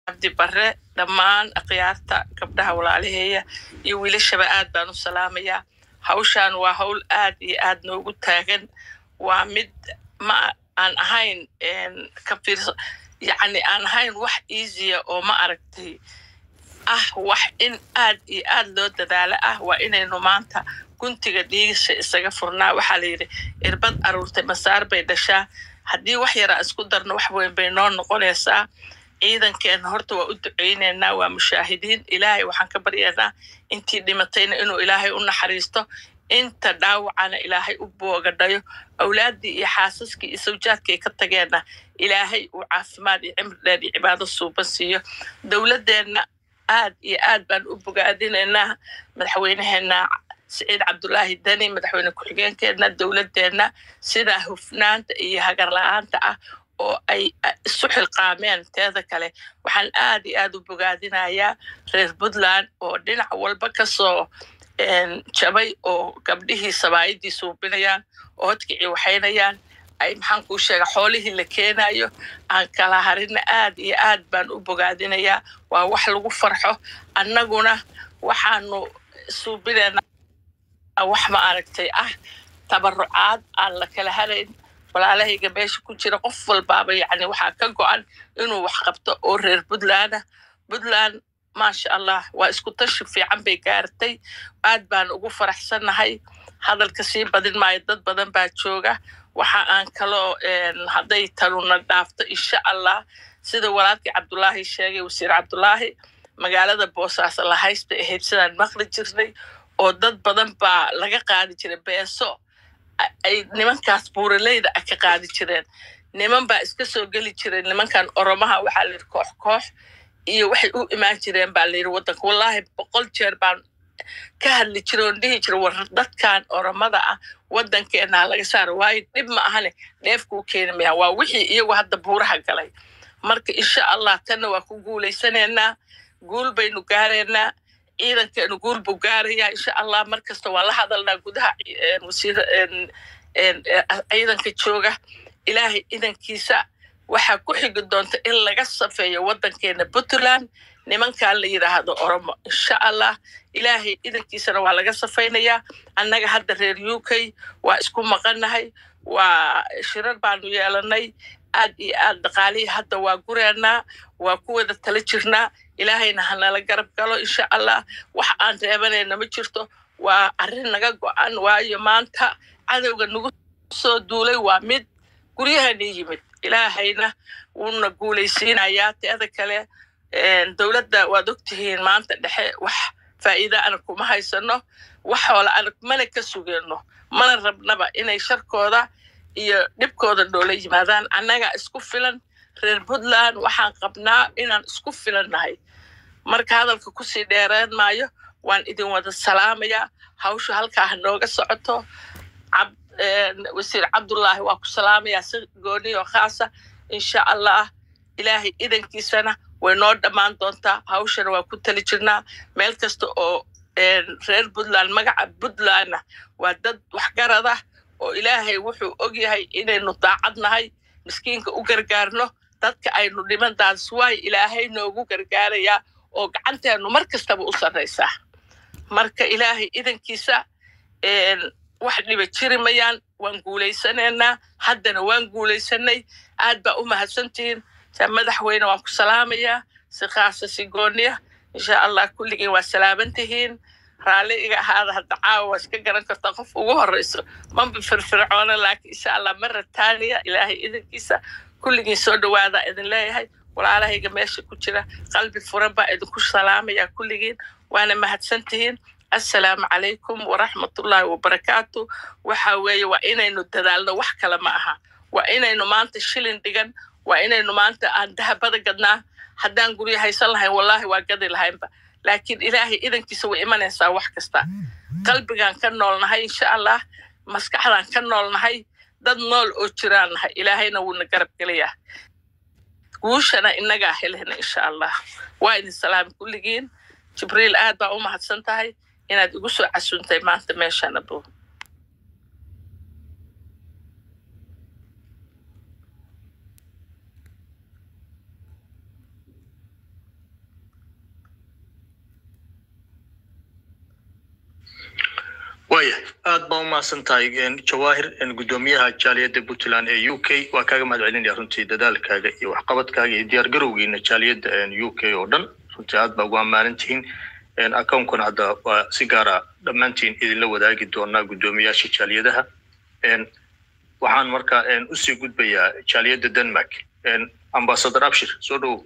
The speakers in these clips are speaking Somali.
Cabdi Barre, dhammaan akhyaarta, gabdhaha walaalaheeya iyo wiilashaba aad baan u salaamayaa. Hawshaan waa hawl aad iyo aad noogu taagan, waa mid ma aan ahayn ka fiirso, yacni aan ahayn wax easya oo ma aragtay ah, wax in aad iyo aad loo dadaalo ah. Waa inaynu maanta guntiga dhiigasha isaga furnaa. Waxaa la yidhi irbad aruurtay masaar bay dhashaa. Haddii wax yaraa isku darno, wax weyn bay noo noqonaysaa. Ciidankeena horta waa u duceyneynaa, waa mushaahidiin. Ilaahay waxaan ka baryaynaa intii dhimatayna inuu Ilaahay u naxariisto, inta dhaawacana Ilaahay u boogadhayo, awlaaddii iyo xaasaskii iyo sawjaadkii ay ka tageenna Ilaahay uu caafimaad iyo cimri dheer iyo cibaado suuban siiyo. Dowladdeenna aad iyo aad baan u bogaadinaynaa, madaxweynaheena Siciid Cabdulaahi Deni, madaxweyne ku-xigeenkeena, dowladdeenna sidaa hufnaanta iyo hagar la-aanta ah oo ay isu xilqaameen. Teeda kale, waxaan aad iyo aad u bogaadinayaa reer Puntland oo dhinac walba kasoo jabay, oo gabdhihii sabaayadii suubinayaan oo hodkicii waxaynayaan, ay maxaan kuu sheega, xoolihii la keenayo aan kala harina. Aad iyo aad baan u bogaadinayaa, waa wax lagu farxo. Annaguna waxaanu suubinaynaa wax ma aragtay ah tabarucaad aan la kala harayn. Walaalahayga meesha ku jira, qof walbaaba yacni waxaa ka go-an inuu wax qabto oo reer Puntland ah. Puntland maasha Allah waa isku tashi fiican bay gaartay, aad baan ugu faraxsannahay. Hadalka sii badin maayo, dad badan baa jooga. Waxa aan kaloo hadday tanuna dhaafto, insha Allah, sida walaalkii Cabdulaahi sheegay, wasiir Cabdulaahi, magaalada Boosaaso lahays bay ahayd sidaan maqli jirnay, oo dad badan baa laga qaadi jiray beeso ay nimankaas buuraleyda ah ka qaadi jireen. Niman baa iska soo geli jiray, nimankan Oromaha waxaa la yidhi koox koox iyo waxay u imaan jireen baa la yidhi waddanka. Wallaahi 100 jeer baan ka hadli jiray oon dhihi jiray, war dadkan Oromada ah waddankeena ha laga saaro, waayo dhib ma ahane dheefkuu keeni mayaan. Waa wixii iyagu hadda buuraha galay. Marka insha Allah tanna waa ku guulaysanaynaa, guul baynu gaaraynaa, ciidankeenu guul buu gaarayaa insha Allah. Mar kasta waa la hadalnaa gudaha wasiir ciidanka jooga. Ilaahay idankiisa waxaa ku xigi doonta in laga safeeyo waddankeena Puntland nimankan la yidhaahdo Oromo, insha Allah. Ilaahay idankiisana waa laga safaynayaa. Annaga hadda reer UK waa isku maqannahay, waa shirar baanu yeelanay aad iyo aad. Dhaqaalihii hadda waa gureennaa, waa ku wada tala jirnaa. Ilaahayna hanala garab galo insha Allah. Wax aan reebanayna ma jirto, waa arrin naga go-an, waayo maanta cadowga nagu soo duulay waa mid guryahani yimid. Ilaahayna wuuna guulaysiinayaa. Teeda kale, dowladda waad ogtihiin maanta dhexe wax faa'iida ana kuma haysano, wax xoola ana mana ka sugeyno, mana rabnaba inay sharkooda iyo dhibkooda noola yimaadaan. Annaga isku filan, reer Puntland waxaan qabnaa inaan isku filan nahay. Marka hadalka kusii dheereen maayo, waan idin wada salaamayaa. Hawshu halkaa ha nooga socoto. Wasiir Cabdullaahi waa ku salaamayaa si gooni oo khaasa. Insha Allah Ilaahay idankiisana way noo dhammaan doontaa hawshana, waa ku tali jirnaa. Meel kasta oo reer Puntland, magaca Puntlandna waa dad waxgarad ah oo Ilaahay wuxuu ogyahay inaynu daacad nahay, miskiinka u gargaarno, dadka aynu dhiman daaswaay Ilaahay noogu gargaarayaa oo gacanteenu mar kastaba u sarraysaa. Marka Ilaahay idankiisa wax dhiba jiri mayaan, waan guulaysanaynaa, haddana waan guulaysanay. Aad baa u mahadsantihiin. Madaxweyne waan ku salaamayaa si khaasa, si gooniya, insha Allah. Kulligiin waa salaaman tihiin. Raalli iga ahaada hadda caawa, waa iska garan kartaa qof ugu horeyso mamba firfircoona, laakiin insha Allah mara taaniya Ilaahay idankiisa. Kulligiin soo dhawaada idin leeyahay. Walaalahayga meesha ku jira, qalbi furan baa idinku salaamaya kulligiin, waana mahadsantihiin. Assalaamu calaykum waraxmatullaahi wabarakaatu. Waxa weeye waa inaynu dadaalno, wax kale ma aha. Waa inaynu maanta shilin dhigan, waa inaynu maanta aan dahabada gadnaa. Haddaan guryo haysan lahayn, wallaahi waa gadi lahaynba, laakiin Ilaahay idankiisa way imanaysaa wax kasta. Qalbigaan ka noolnahay insha Allah, maskaxdaan ka noolnahay, dad nool oo jiraan nahay. Ilaahayna wuuna garab gelayaa, guushana innagaa helena insha Allah. Waa idin salaami kulligiin. Jibriil, aad baa u mahadsan tahay inaad igu soo casuuntay maanta meeshaan abo. Aad baa u mahadsan tahay, Jawaahir, guddoomiyaha jaaliyadda Puntland ee UK. Waa kaaga mahad celinaya runtii dadaalkaaga iyo waxqabadkaaga iyo diyaar garowgiina jaaliyadda UK oo dhan. Runtii aad baa ugu ammaanan tihiin. Account-kuna hadda waa si gaara dhammaantiin idinla wadaagi doonaa, guddoomiyaasha jaaliyadaha. Waxaan marka usii gudbayaa jaaliyadda Denmark. Ambassador Abshir, soo dhowow.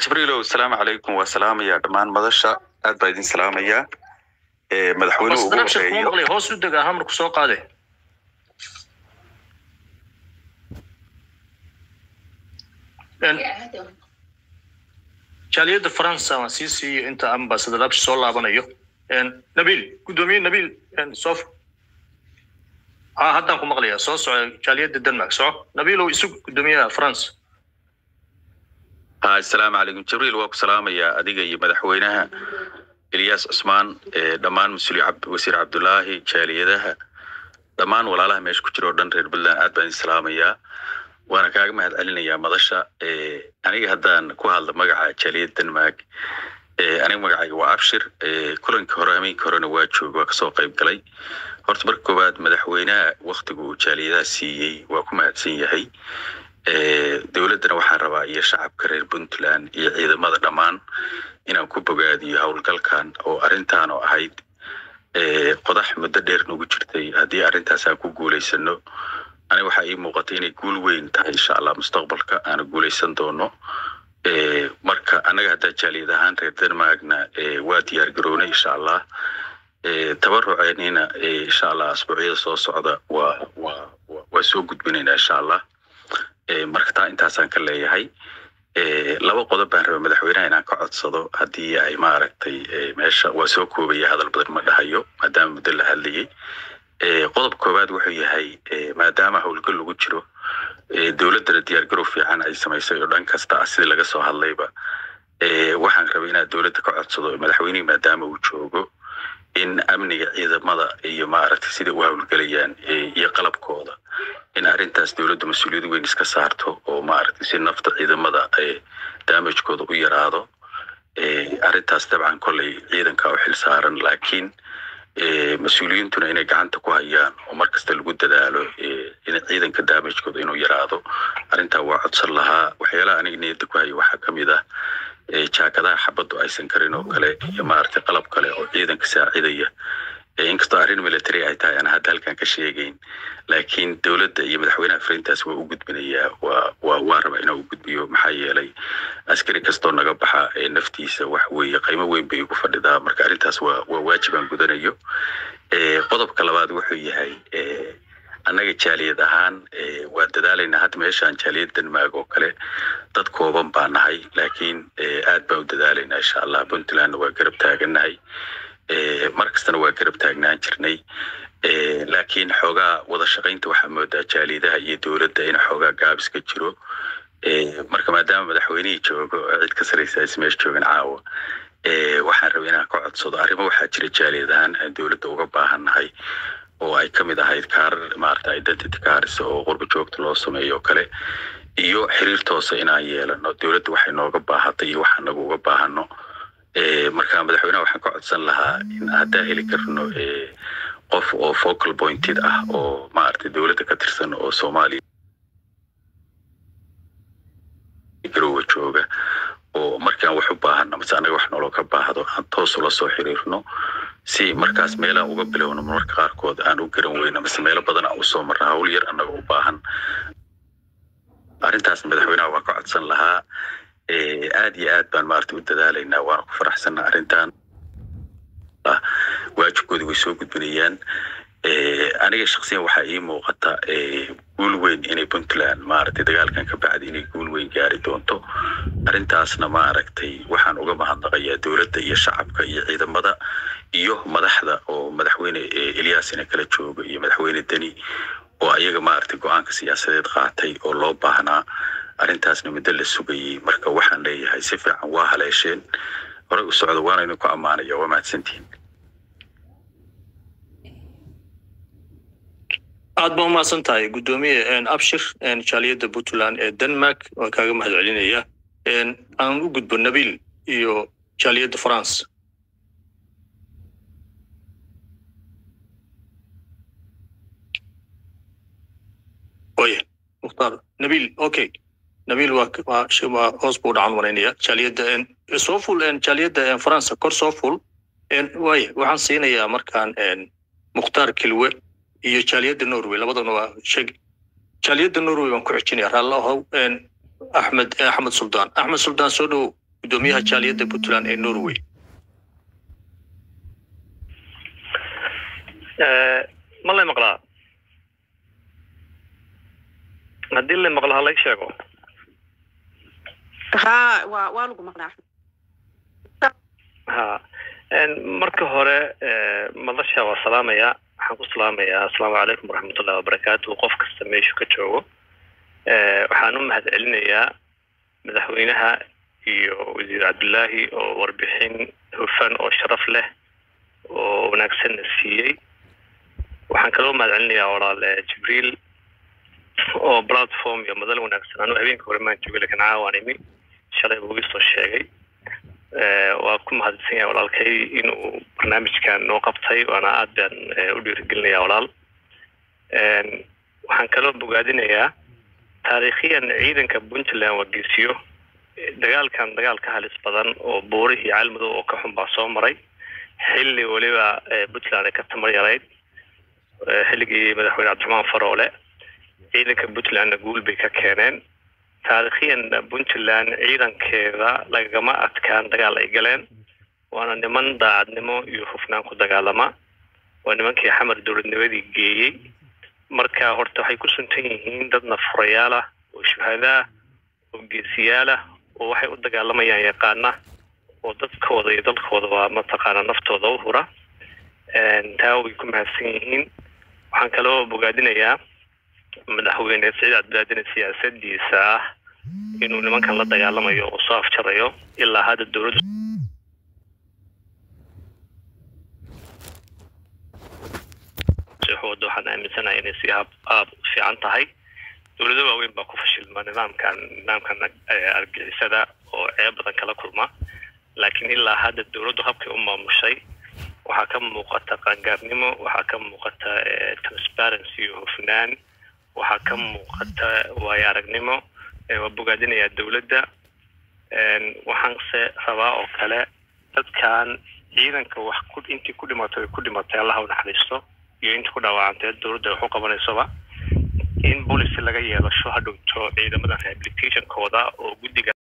Jibriilow, asalaamu calaykum. Waa salaamaya dhammaan madasha, aad baa idin salaamayaa, madaxweynuhu ugu Ambassador Abshir, kuma horeeyo. Maqlay, hoos u dega, hamarku soo qaade. Jaaliyadda Faransa waan sii siiyo inta Ambassador Abshir soo laabanayo. Nabiil, guddoomiye Nabiil, soo ha, haddaan ku maqlayaa, soo soco. Jaaliyadda Denmark, soco Nabiilow, isug guddoomiyaha France. Ha, asalaamu calaykum Jibriil, waa ku salaamayaa adiga iyo madaxweynaha Ilyas Cusmaan, dhammaan mas-uuli, wasiir Cabdulaahi, jaaliyadaha, dhammaan walaalaha meesha ku jira oo dhan, reer Puntland, aad baan idin salaamayaa, waana kaaga mahad celinayaa madasha. Aniga haddaan ku hadla magaca jaaliyadda Denmark, aniga magacayga waa Abshir. Kulankii hore, hameenkii horena waa jooga, waa kasoo qayb galay. Horta marka koowaad, madaxweynaha waktigu uu jaaliyadaha siiyey waa ku mahadsan yahay. Dowladdana waxaan rabaa iyo shacabka reer Puntland iyo ciidamada dhammaan inaan ku bogaadiyo howlgalkan oo arrintan oo ahayd qodax muddo dheer nagu jirtay. Haddii arrintaas aan ku guulaysano, aniga waxaa ii muuqatay inay guul weyn tahay, insha Allah mustaqbalka aana guulaysan doono. Marka annaga haddaa jaaliyad ahaan reer Denmarkna waa diyaar garownay, insha Allah. Tabaruceennina insha Allah asbuucyada soo socda waa soo gudbinaynaa, insha Allah. Marka taa intaasaan ka leeyahay. Laba qodob baan rabay madaxweynaha inaan ka codsado haddii ay maaragtay meesha waa soo koobaya, hadal badan ma dhahayo maadaama muddo la hadlayay. Qodob koowaad wuxuu yahay, maadaama howlgal lagu jiro, dowladdana diyaargarow fiican ay samaysay oo dhan kasta ah sidii laga soo hadlayba, waxaan rabay inaad dowladda ka codsado, madaxweynihii maadaama uu joogo, in amniga ciidamada iyo maaragtay sida u howlgelayaan iyo qalabkooda in arrintaas dowladdu mas-uuliyad weyn iska saarto oo maaragtay si nafta ciidamada damagekooda u yaraado. Arrintaas dabcan kolley ciidanka u xil saaran, laakiin mas-uuliyiintuna inay gacanta ku hayaan oo mar kasta lagu dadaalo in ciidanka damagekooda inuu yaraado, arrintaa waa codsan lahaa. Waxyaalaha aniga niyadda ku haya waxaa ka mid ah jaakadaha xabaddu aysan karin oo kale iyo maaragtay qalab kale oo ciidanka saacidaya. Inkastoo arrin military ay tahay aan hadda halkan ka sheegayn, laakiin dowladda iyo madaxweynaha fariintaas waa u gudbinayaa, waa rabaa inaan u gudbiyo, maxaa yeelay askari kastoo naga baxa ee naftiisa wax weeye qiimo weyn bay ugu fadhidaa. Marka arrintaas waa waajib aan gudanayo. Qodobka labaad wuxuu yahay, annaga jaaliyad ahaan waa dadaalaynaa. Hadda meeshaan jaaliyad Denmark oo kale dad kooban baa nahay, laakiin aad baan u dadaalaynaa, insha Allah. Puntlandna waa garab taagannahay, mar kastana waa garab taagnaan jirnay, laakiin xoogaa wada shaqaynta waxaa moodaa jaaliyadaha iyo dowladda in xoogaa gaabis ka jiro. Marka maadaama madaxweynihii joogo oo cid ka saraysa is meesha joogan caawa, waxaan rabay inaan ka codsado arrimo waxaa jira jaaliyad ahaan aan dowladda uga baahannahay oo ay ka mid ahayd kaarar maarata identity cards oo qurba joogta loo sameeyo oo kale iyo xiriir toosa inaan yeelano dowladda waxay nooga baahatay iyo waxaan nagu uga baahano. Marka madaxweynaha waxaan ka codsan lahaa in haddaan heli karno qof oo focal pointed ah oo maaragtay dowladda ka tirsan oo Soomaaliya Garowe jooga oo markaan wax u baahano mase annaga wax noloo ka baahdo aan toos ula soo xiriirno, si markaas meelaan uga bilowno marmarka qaarkood aan u garan weyno mase meelo badan aan usoo marno hawl yar annaga u baahan. Arrintaas madaxweynaha waan ka codsan lahaa. Aad iyo aad baan maaragtay u dadaalaynaa, waana ku faraxsanaa arrintan. Waajibkooda way soo gudbinayaan. Aniga shaksiyan waxaa ii muuqata guul weyn inay Puntland maaragtay dagaalkan ka bacdi inay guul weyn gaari doonto. Arrintaasna maaragtay waxaan uga mahadnaqayaa dowladda iyo shacabka iyo ciidamada iyo madaxda oo madaxweyne Ilyasina kala joogo iyo madaxweyne Deni oo ayaga maaragtay go-aanka siyaasadeed qaatay oo loo baahnaa, arrintaasna muddo la sugayey. Marka waxaan leeyahay si fiican waa haleesheen, horey u socdo, waana idinku ammaanaya, waa mahadsantihiin. Aad baa umahadsan tahay, guddoomiye Abshir, jaaliyadda Puntland ee Denmark, waan kaaga mahad celinaya. Aan u gudbo Nabiil iyo jaaliyadda France. Waya Mukhtaar Nabiil, okay, Nabiil waa hoos buu dhacan maraynaya. Jaaliyadda soo ful, jaaliyadda Faransa kor soo ful. Waya, waxaan siinayaa markaan Mukhtaar Kilwe iyo jaaliyadda Norway, labadana waa sheeg. Jaaliyadda Norway baan ku xijinaya, raallo ahow. Axmed, Axmed Suldaan, Axmed Suldaan, soo dhowow, guddoomiyaha jaaliyadda Puntland ee Norway. Ma lay maqlaa? Haddii lay maqlo ha lay sheego. Ha, waa lagu maqlaa. Ha, marka hore madasha waa salaamaya. Waxaan ku salaamayaa asalaamu calaykum waraxmatullahi wabarakaatu qof kasta meeshu ka joogo. Waxaan u mahad celinayaa madaxweynaha iyo wasiir Cabdullaahi oo warbixin hufan oo sharaf leh oo wanaagsanna siiyey. Waxaan kaloo mahad celinayaa walaal Jibriil oo platform iyo madal wanaagsan. Anu habeenka hore maan joogay, lakin caawaan imi, shalay buu iisoo sheegay. Waa ku mahadsan yahay walaalkay inuu barnaamijkan noo qabtay, waana aad baan u dhiirigelinaya walaal. Waxaan kaloo bogaadinayaa taariikhiyan ciidanka Puntland waa geesiyo. Dagaalkan dagaal ka halis badan oo buurihii Calmadow oo ka xun baa soo maray, xilli weliba Puntland ay ka tamar yarayd, xilligii madaxweyne Cabdiraxmaan Faroole. Ciidanka Puntlandna guul bay ka keeneen. Taariikhiyan Puntland ciidankeeda lagagama adkaan dagaal ay galeen, waana niman daacadnimo iyo hufnaan ku dagaalama, waa nimankii Xamar dowladnimadii geeyey. Marka horta waxay ku suntan yihiin dad nafurayaal ah oo shuhadaa oo geesiyaal ah oo waxay u dagaalamayaan yaqaana oo dadkooda iyo dalkoodaba mataqaana naftooda u hura. Taa way ku mahadsan yihiin. Waxaan kaloo bogaadinayaa madaxweyne Saciid Cabdilaadine siyaasadiisa ah inuu nimankan la dagaalamayo oo soo afjarayo. Ilaa hadda dowladdu wado waxaan aaminsanahay inay si hab aab u fiican tahay. Dowlado waaweyn baa ku fashilma nidaamkan argixisada oo ceeb badan kala kulma, laakiin ilaa hadda dowladdu habkay u maamushay waxaa ka muuqata qaangaarnimo, waxaa ka muuqata transparency iyo hufnaan, waxaa ka muuqata waayo aragnimo. Waa bogaadinayaa dowladda. Waxaanse rabaa oo kale dadkan ciidanka wax ku intii ku dhimatay way ku dhimatay, Allaha u naxariisto, iyo intii ku dhaawacantay dowladda wax u qabanaysoba in policy laga yeelasho hadhowto ciidamada rehabilitationkooda oo guddiga